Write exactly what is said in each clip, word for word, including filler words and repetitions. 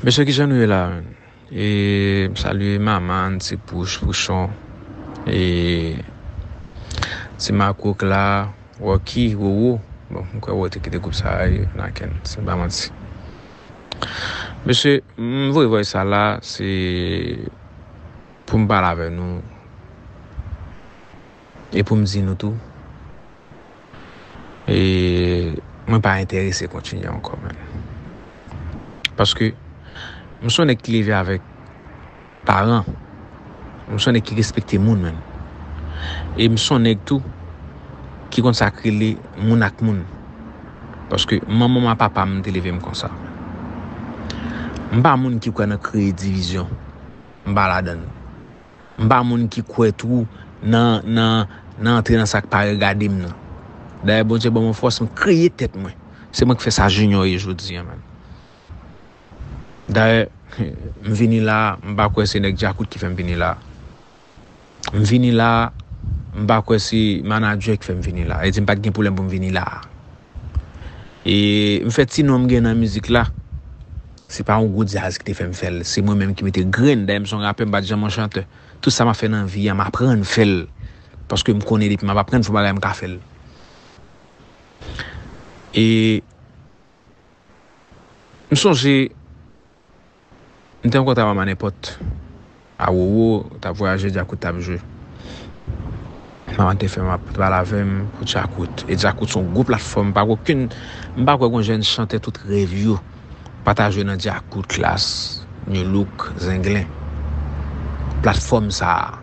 Mesye, kijan nou ye la, menn? E, m salye Manman, Ti Pouch, Pouchon, e, Ti Makout la, Rocky, Wowo. Bon, m kwè Wowo te kite gwoup sa a, e, Naken, si m pa manti. Mesye, m voye voice sa la, se pou m pale avè nou, e pou m di nou tou, e mwen pa enterese kontinye ankò, menn. Paske m se yon nèg ki leve avèk paran. M se yon nèg ki respekte moun, menn. E m se yon nèg tou ki konn sa k rele moun ak moun. Paske manman m ak papa m te leve m konsa. M pa moun ki kwè nan kreye divizyon. M pa ladan l. M pa moun ki kwè tou nan, nan, nan antre nan sa k pa regade m nan. Dayè, Bondye ban mwen fòs, m kreye tèt mwen. Se mwen k fè sa Junior ye jodi a, menn. Dayè, m vini la, m pa kwè se nèg Djakout ki fè m vini la. M vini la, m pa kwè se manadjè ki fè m vini la. E di m pa t gen pwoblèm pou m vini la. E m fè ti non m gen nan mizik la. Se pa yon gwo djaz ki te fè m fè l. Se mwen menm ki mete grenn. Dayè, m se yon rapè, m pa t janm yon chantè. Tout sa m ap fè nan vi a, m aprann fè l. Paske m konnen depi m ap aprann fè yon bagay, m ka fè l. E m sonje, m te rankontre a Manman nenpòt. A Wowo, t ap vwayaje, Djakout t ap jwe. Manman te fè m ap pale avè m pou Djakout. E Djakout se yon gwo platfòm. M pa kwè okenn, m pa kwè gon jèn chantè tout rèv yo pa ta jwe nan Djakout, Klass, Nu Look, Zenglen. Platfòm sa a.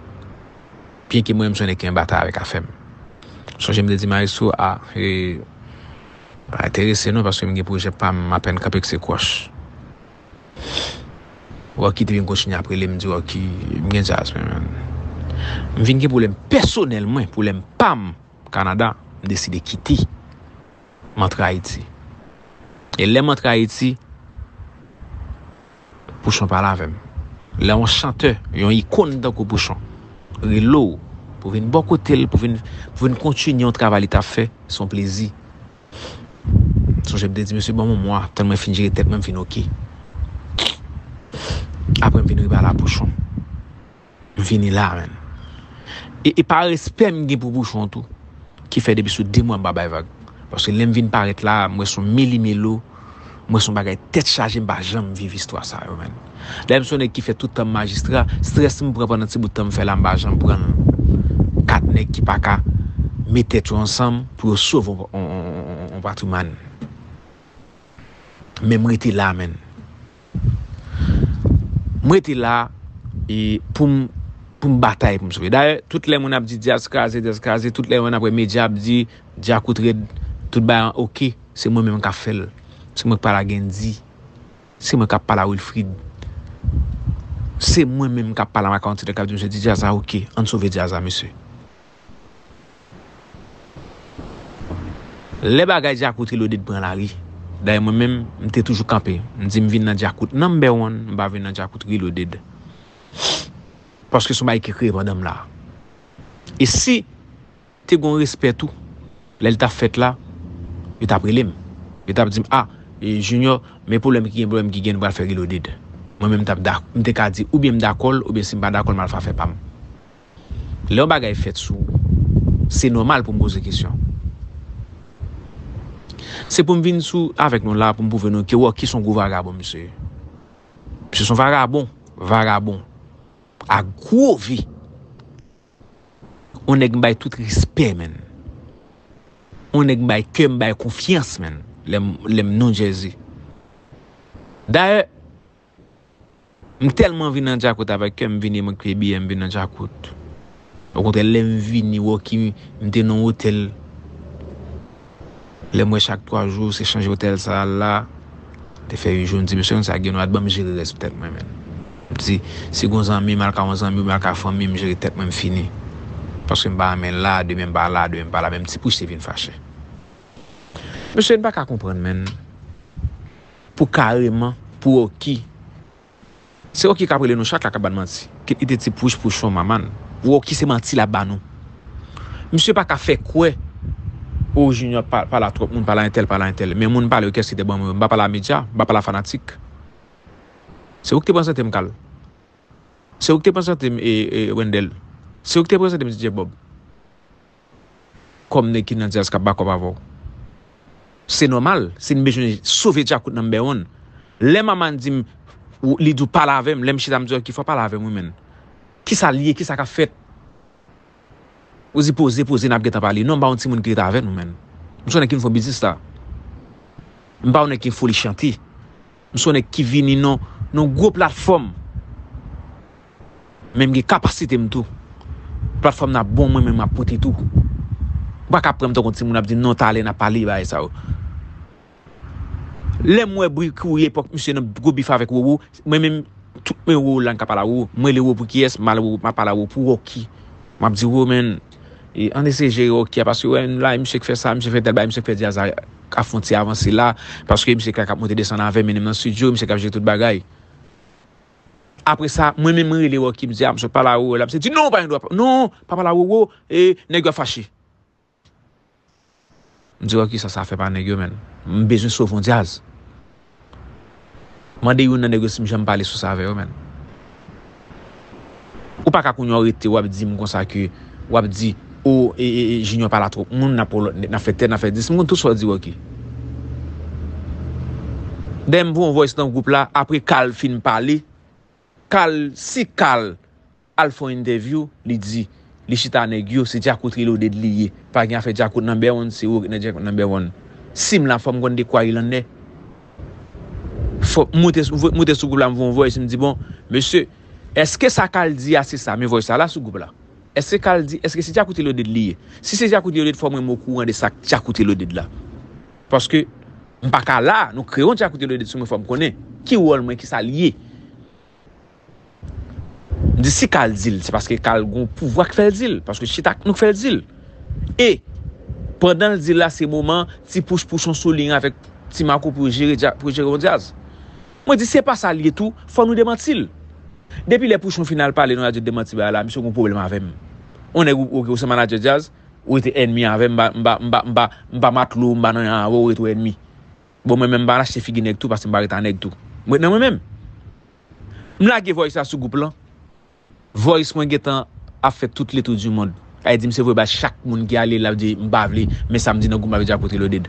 Byenke mwen, m se yon nèg ki an batay avèk afè m. Sonje m te di Maestro, a, e, pa enterese non, paske m gen pwojè pa m, m apèn kanpe k se kwòch. Rocky te vin kontinye ap rele m, di Rocky, m gen djaz mwen, menn. M vin gen pwoblèm pèsonèl mwen, pwoblèm pa m, Kanada, m deside kite. M antre Ayiti. E lè m antre Ayiti, Pouchon pale avè m. Lè yon chantè, yon ikòn tankou Pouchon, rele w pou vin bò kote l, pou vin, pou vin kontinye yon travay li t ap fè, se yon plezi. Sonje m te di, mesye, ban m yon mwa, tann mwen fin jere tèt mwen, m fin oke. Apre, m vin repale a Pouchon. M vini la, menn. E, e pa respè m gen pou Pouchon tou, ki fè depi sou de mwa m pa bay vag. Paske lè m vin parèt la, m wè se yon meli melo, m wè se yon bagay tèt chaje, m pa janm viv istwa sa yo, menn. Dayè, m se yon nèg ki fè tout tan m majistra, strès m pran pandan ti bout tan m fè la, m pa janm pran l. Kat nèg ki pa ka met tèt yo ansanm pou yo sove yon, yon, yon, yon, yon patrimwàn. Men m rete la, menn. M rete la, e pou m, pou m batay pou m sove. Dayè, tout lè moun ap di djaz kraze, djaz kraze, tout lè moun ap wè medya ap di Djakout rèd, tout bagay an oke, se mwen menm k ap fè l. Se mwen k pale a Gendji. Se mwen k ap pale a Wilfrid. Se mwen menm k ap pale a Marc-Anthony k ap di, mesye, di djaz la oke, ann sove djaz la, mesye. Lè bagay Djakout Reloaded pran lari, dayè mwen menm, m te toujou kanpe. M di m vin nan Djakout number one, m pa vin nan Djakout Reloaded. Paske se yon bagay ki kreye pandan m la. E si te gon respè tou, lè l t ap fèt la, yo t ap rele m. Yo t ap di m, a, e, Junior, men pwoblèm ki gen, pwoblèm ki gen, nou pral fè Reloaded. Mwen menm, m t ap dak-, m te ka di, oubyen m dakò l, oubyen si m pa dakò l, m al fè afè pa m. Lè yon bagay fèt sou ou, se nòmal pou m poze kesyon. Se pou m vin sou avèk nou la pou m pwouve nou ke Rocky se yon gwo vagabon, mesye. Misye se yon vagabon, vagabon. A gwo vi. Yon nèg m bay tout respè, menn. Yon nèg m bay kè, m bay konfyans, menn. Lè m, lè m New Jersey. Dayè, M tèlman vin nan Djakout avèk kè m, vini mwen k peye biyè m vin nan Djakout. Okontrè, lè m vini, Rocky, m te nan yon otèl. Lè m wè chak twa jou, se chanje otèl sa a la. M te fè uit jou, m di, mesye, konn sa gen, nou al ban m jere rès tèt mwen, menn. M di, si gon zanmi, m al ka yon zanmi, m al ka fanmi, m jere tèt mwen, m fini. Paske m pa renmen la, demen m pa la, demen m pa la, menm Ti Pouch te vin fache. Mesye, n pa ka konprann, menn. Pou kareman, pou Rocky, Se Rocky k ap rele nou chak la k ap ban manti. Kit li te Ti Pouch, Pouchon, Manman. Rocky se manti l ap ba nou. Misye pa ka fè kwè, o, Junior pa, pale a twòp moun, pale a entèl, pale a entèl. Men moun pale yo kès ki te ban mwen yo. M pa pale a medya, m pa pale a fanatik. Se ou ki te prezante m, Carl. Se ou ki te prezante m, e, e, Wendell. Se ou ki te prezante m, D J Bob. Kòm nèg ki nan djaz k ap bakòp avè w. Se nòmal, si n bezwen sove Djakout number one. Lè Mama di m, ou- li di w pale avè m, lè m chita m di, "Ok, fò w pale avè m, wi, menn. Kisa l ye, kisa k ap fèt?" Ou di, "Poze, poze, n ap gentan pale." Non, m pa yon timoun ki rete avè nou, menn. M se yon nèg ki vin fè biznis la. M pa yon nèg ki foli chante. M se yon nèg ki vini nan, nan gwo platfòm. Men m gen kapasite m tou. Platfòm nan bon, mwen menm m ap pote tou. Ou pa ka pran m tankou yon timoun ap di, "Non, talè n ap pale bagay sa yo." Lè m wè bri kouri epòk misye nan gwo bif avèk Roro, mwen menm, tout men Roro la m ka pale a Roro. Mwen rele Roro pou kiyès, m al Roro, m ap pale a Roro pou Rocky. M ap di, "Roro, menn, e, ann eseye jere Rocky a, paske wè la, misye k fè sa, misye fè tèl bagay, misye k fè djaz la ap fè yon ti avanse la, paske misye k la k ap monte desann avè m, mennen m nan estidyo, misye k ap jere tout bagay." Apre sa, mwen menm mwen rele Rocky, m di, "A, m sot pale a Roro la." Misye di, "Non, ou pa gen dwa, non, pa pale a Roro, e, nèg yo ap fache." M di, "Rocky, sa sa fè pa nèg yo, menn. M bezwen sove yon djaz." Mande youn nan nèg yo si m janm pale sou sa avè yo, menn. Ou pa ka kounye a w rete, w ap di m konsa ke, w ap di, "O, e, e, e, Junior pale a twòp moun, n ap pran lòt nèg, n ap fè tèl, n ap fè dis." M konn tout sa w di, Rocky. Dayè, m voye yon voice nan gwoup la, apre Carl fin pale. Carl, si Carl al fè yon entèvyou, li di, li chita nèg yo, se Djakout Reloaded li ye. Pa gen afè Djakout number one, se ou ki nan Djakout number one. Si m la, fò m konn de kwa il en est. Fò m moute, moute sou gwoup la, m voye yon voice, m di, "Bon, mesye, èske sa Carl di a se sa?" Men voice sa la sou gwoup la. Èske Carl di, èske se Djakout Reloaded li ye? Si se Djakout Reloaded, fò mwen m okouran de sa Djakout Reloaded la. Paske m pa ka la, nou kreye yon Djakout Reloaded sou mwen, fò m konnen ki wòl mwen, ki sa l ye. M di si Carl di l, se paske Carl gon pouvwa k fè l di l, paske chita ak nou k fè l di l. E, pandan l di l la, se moman Ti Pouch Pouchon sou liy avèk Ti Marco pou jere dja-, pou jere yon djaz. Mwen di, se pa sa l ye tou, fò nou demanti l. Depi lè Pouchon fin al pale nan radyo demanti bagay la, misye gon pwoblèm avè m. On nèg ou, ou, ou se manadjè djaz, ou rete ènmi avè m, m pa, m pa, m pa, m pa, m pa matlo, m pa nan anyen avè w, ou rete w ènmi. Bon, mwen menm, m pa achte figi nèg tou, paske m pa rete a nèg tou. M ret nan mwen menm. M lage voice sa sou gwoup lan. Voice mwen gentan ap fè tout le tour du monde. Ay di m se vre ba chak moun ki ale la di m pa vle, men sa m di nan gwoup m avè Djakout Reloaded.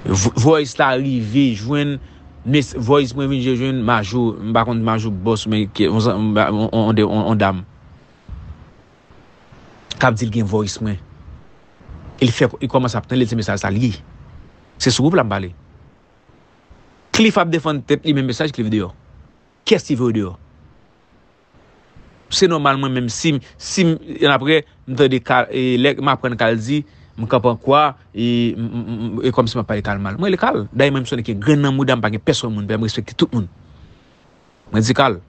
Vo-, voice la rive jwenn, mes-, voice mwen vin jwenn Majou, m pa konn Majou boss, men ke, on, on, on, on, on dam. K ap di l gen voice mwen. E l fè, e kòmanse ap tande l, se mesaj sa l ye. Se sou gwoup la m pale. Cliff ap defann tèt li, men mesaj Cliff deyò. Kiyès ki voye w deyò? Se nòmal mwen menm, si m, si m, apre, m tande Carl, e, lè m aprann Carl di, m kanpe an kwa, e, m, m, m, e kòmsi m ap pale Carl mal. Mwen rele Carl. Dayè, mwen, m sonn gen grenn nan mouda, m pa gen pèsonn moun, m respekte tout moun. Mwen di Carl,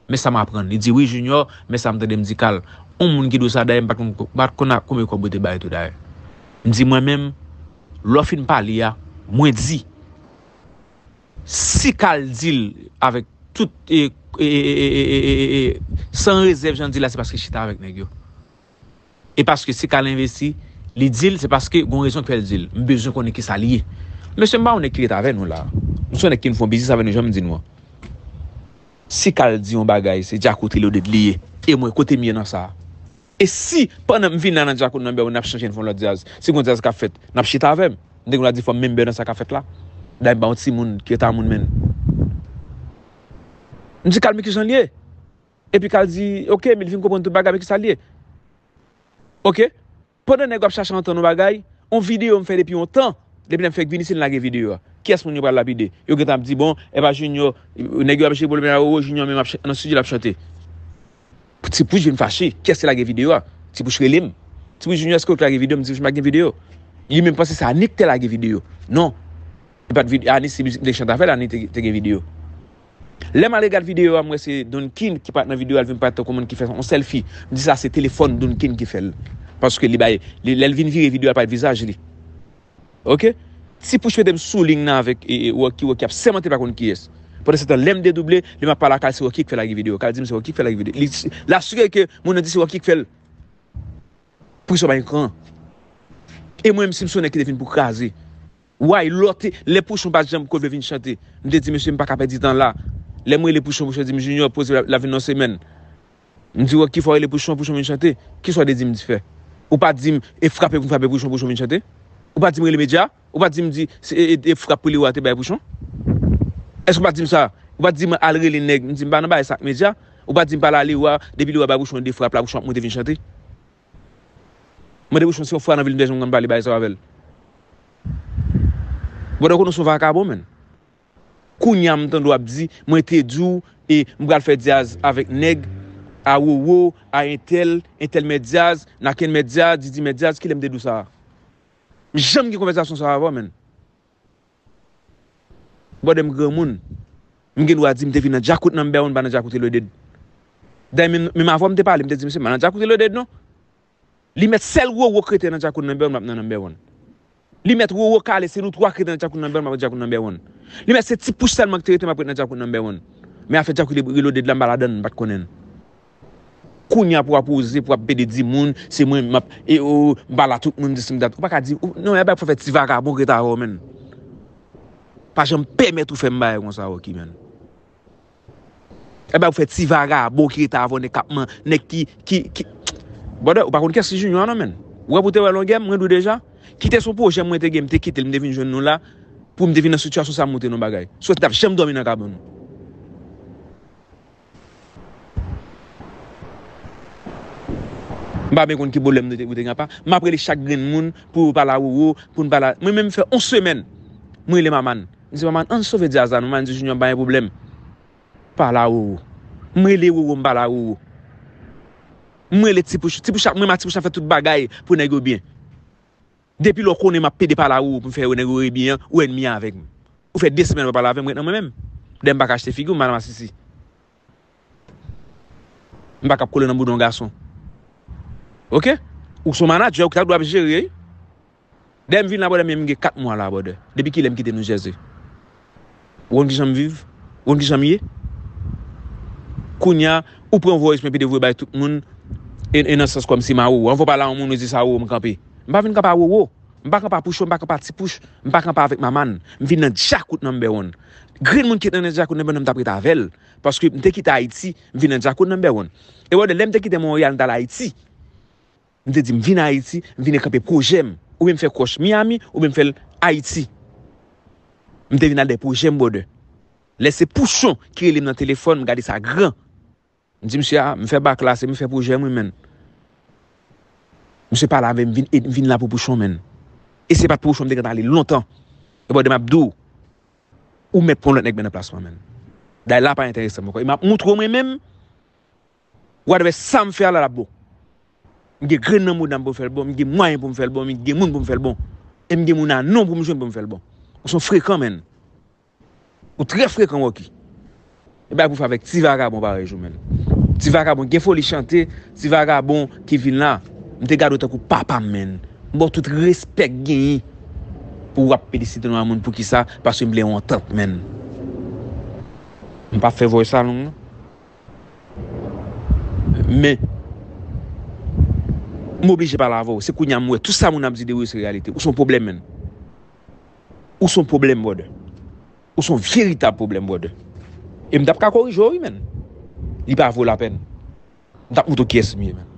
men sa m aprann. Li di, "Wi, Junior, men sa m tande." M di Carl, on moun ki di w sa, dayè, m pa t konn, pa t konn a konbyen kòb ou te bay tou, dayè. M di, mwen menm, lè w fin pale a, mwen di, si Carl di l avèk tout, e, e, san rezèv, jan l di la, se paske l chita avèk nèg yo. E paske si Carl envesti, li di l, se paske gon rezon k fè l di l. M bezwen konnen kisa l ye. Mesye, m pa yon nèg ki ret avè nou la. M se yon nèg ki vin fè yon biznis avè nou, jan m di nou an. Si Carl di yon bagay, se Djakout Reloaded li ye. E mwen, kote m ye nan sa? E si, pandan m vin la nan Djakout Number One, n ap chanje, n fè yon lòt djaz, si gon djaz k ap fèt, n ap chita avè m? M te konn di fò m member nan sa k ap fèt la. Dayè, m pa yon timoun ki ret a moun, menn. M di Carl, men kijan l ye? Epi Carl di, oke, men li fin konprann tout bagay, men kisa l ye? Oke? Pandan nèg yo ap chache antann yon bagay, yon videyo m fè depi yon tan, depi lè m fèk vini, se l lage videyo a. Kiyès moun yo pral lapide? Yo gentan ap di, bon, e pa Junior, nèg yo ap jere pwoblèm la, o, Junior menm ap ch-, nan estidyo l ap chante. Ti Pouch vin fache, kiyès te lage videyo a? Ti Pouch rele m. Ti Pouch, Junior, èske w te lage videyo? M di, Ti Pouch, m pa gen videyo. Li menm panse se Anik te lage videyo. Non. E pa t vide-, Anis se mizik m te chante avè l, Anis te, te gen videyo. Lè m al regad videyo a, m wè se Don King ki parèt nan videyo a, l vin parèt tankou moun ki fè yon selfie. M di sa se telefòn Don King ki fè l. Paske li bay, li, lè l vin vire videyo a, l parèt vizaj li. Oke? Ti Pouch mete m sou liy nan avèk, e, e, Rocky, Rocky ap sèmante pa konn kiyès. Pandansetan, lè m dedouble, lè m ap pale a Carl, se Rocky ki fè lage videyo. Carl di m se Rocky ki fè lage videyo. Li, l asire ke moun nan di se Rocky ki fè l. Pou sa pa gen kran. E mwen menm, si m se yon nèg ki te vin pou kraze. Why lòt, lè Pouchon pa t janm ko vle vin chante, m te di, mesye, m pa ka pèdi tan la. Lè m rele Pouchon, Pouchon di m, "Junior, poze, l ap vin nan semèn." M di, "Wè, ki fè w rele Pouchon, Pouchon vin chante? Ki sa w te di m di fè?" Ou pa di m, "E frape pou m frape Pouchon, Pouchon vin chante"? Ou pa di m rele medya? Ou pa di m di, se, e, e, e frap pou Lewa te bay Pouchon? Èske ou pa di m sa? Ou pa di m al rele nèg, m di m pa nan bagay sa ak medya? Ou pa di m pale a Lewa, depi Lewa bay Pouchon de frap la, Pouchon ap monte vin chante? Mande Pouchon si yon fwa nan vi l m te janm konn pale bagay sa yo avè l. Brother, konnen w se yon vakabon, menn. Kounye a m tande w ap di, "Mwen te di w, e m pral fè dyaz avèk nèg, a Wowo, a entèl, entèl mèt dyaz, Naken mèt dyaz, Didi mèt dyaz," kilè m te di w sa a? M janm gen konvèsasyon sa a avè w, menn. Brother, m granmoun. M gen dwa di m te vin nan djakout number one, m pa nan djakout reloaded. Dayè, menm, menm avè w m te pale, m te di, "Mesye, m pa nan djakout reloaded, non." Li mèt sèl Wowo k rete nan djakout number one, m ap nan number one. Li mèt Wowo kale, se nou twa k rete nan djakout number one, m ap nan djakout number one. Li mèt se Ti Pouch sèlman k te rete, m ap ret nan djakout number one. Men afè djakout reloaded la, m pa ladann, m pa t konnen l. Kounye a pou w ap oze, pou w ap pede di moun, se mwen, m ap, e, o, m pale a tout moun, dis m dat. Ou pa ka di, ou, non, e bagay pou fè ti vakabon k rete avè w, menn. Pa janm pèmèt ou fè m bagay konsa, Rocky, menn. E bagay pou fè ti vakabon ki rete avè w, nèg k ap man, nèg ki, ki, ki. Brother, ou pa konn kiyès ki Junior a, non, menn. Ou wè pou te wè longè m, mwen di w deja, kite se yon pwojè mwen te gen, m te kite l, m te vin jwenn nou la, pou m te vin nan sitiyasyon sa a, m montre nou bagay. Sinon, w t ap janm dòmi nan kabann ou. M pa byen konn ki pwoblèm nou te, nou te gen apa. M ap rele chak grenn moun pou yo pale a Wowo, pou n pale a, mwen menm fè yon semèn, mwen rele Maman. M di, "Maman, ann sove dyaz la, non." Maman di, "Junior, m pa gen pwoblèm. Pale a Wowo." M rele Wowo, m pale a Wowo. M rele Ti Pouch, Ti Pouch ap, mwen, ma Ti Pouch ap fè tout bagay pou nèg yo byen. Depi lè w konnen m ap pede pale a Wowo pou m fè nèg yo rebyen an, ou ènmi avèk m. Ou fè de semèn w pa pale avè m, ret nan mwen menm. Dayè m pa ka achte figi w, m pa nan masisi. M pa ka ap kole nan bouda yon gason. Oke? Ou se yon manadjè, ou ta dwe ap jere, wi. Dayè m vin la, brother, men m gen kat mwa la, brother. Depi kilè m kite New Jersey? Ou konn kijan m viv? Ou konn kijan m ye? Kounye a, ou pran voice mwen, pede voye bay tout moun, e, e nan sans kòmsi m a Wowo. Anvan w pale a yon moun, ou di se a Wowo m kanpe. M pa vin kanpe a Wowo. M pa kanpe a Pouchon, m pa kanpe a Ti Pouch, m pa kanpe avèk Maman. M vin nan djakout number one. Grenn moun ki te nan djakout number one, m t ap ret avè l. Paske m te kite Ayiti, m vin nan djakout number one. E brother, lè m te kite Monreyal, m t al Ayiti. M te di, "M vin Ayiti, m vin kanpe pwojè m. Oubyen m fè kwoch Miami, oubyen m fè l Ayiti." M te vin al dèyè pwojè m, brother. Lè se Pouchon ki rele m nan telefòn, m gade sa gran. M di, "Mesye a, m fè bak la, se m fè pwojè m, wi, menn." Mesye pale avè m, vin, e m vin la pou Pouchon, menn. E se pa t Pouchon, m te gentan ale lontan. E brother, m ap di w, ou mèt pran lòt nèg men nan plas mwen, menn. Dayè la pa enterese m ankò. E m ap moutre w mwen menm, whatever sa m fè a la, l ap bon. M gen grenn nan mouda m pou m fè l bon, m gen mwayen pou m fè l bon, m gen moun pou m fè l bon. E m gen moun a non pou m jwenn pou m fè l bon. Ou se yon frekan, menn. Ou trè frekan, Rocky. E bagay pou fè avèk ti vakabon parèy ou, menn. Ti vakabon gen foli chante, ti vakabon ki vin la. M te gade w tankou papa m, menn. M ba w tout respè k genyen pou w ap pede site non a moun. Poukisa? Paske m vle yon antant, menn. M p ap fè voice sa long, non. Men, m oblije pale avè w. Se kounye a m wè tout sa moun ap di de ou yo se reyalite. Ou se yon pwoblèm, menn. Ou se yon pwoblèm, brother. Ou se yon veritab pwoblèm, brother. E m t ap ka korije w, wi, menn. Li pa vo lapèn. M t ap moutre w kiyès m ye, menn.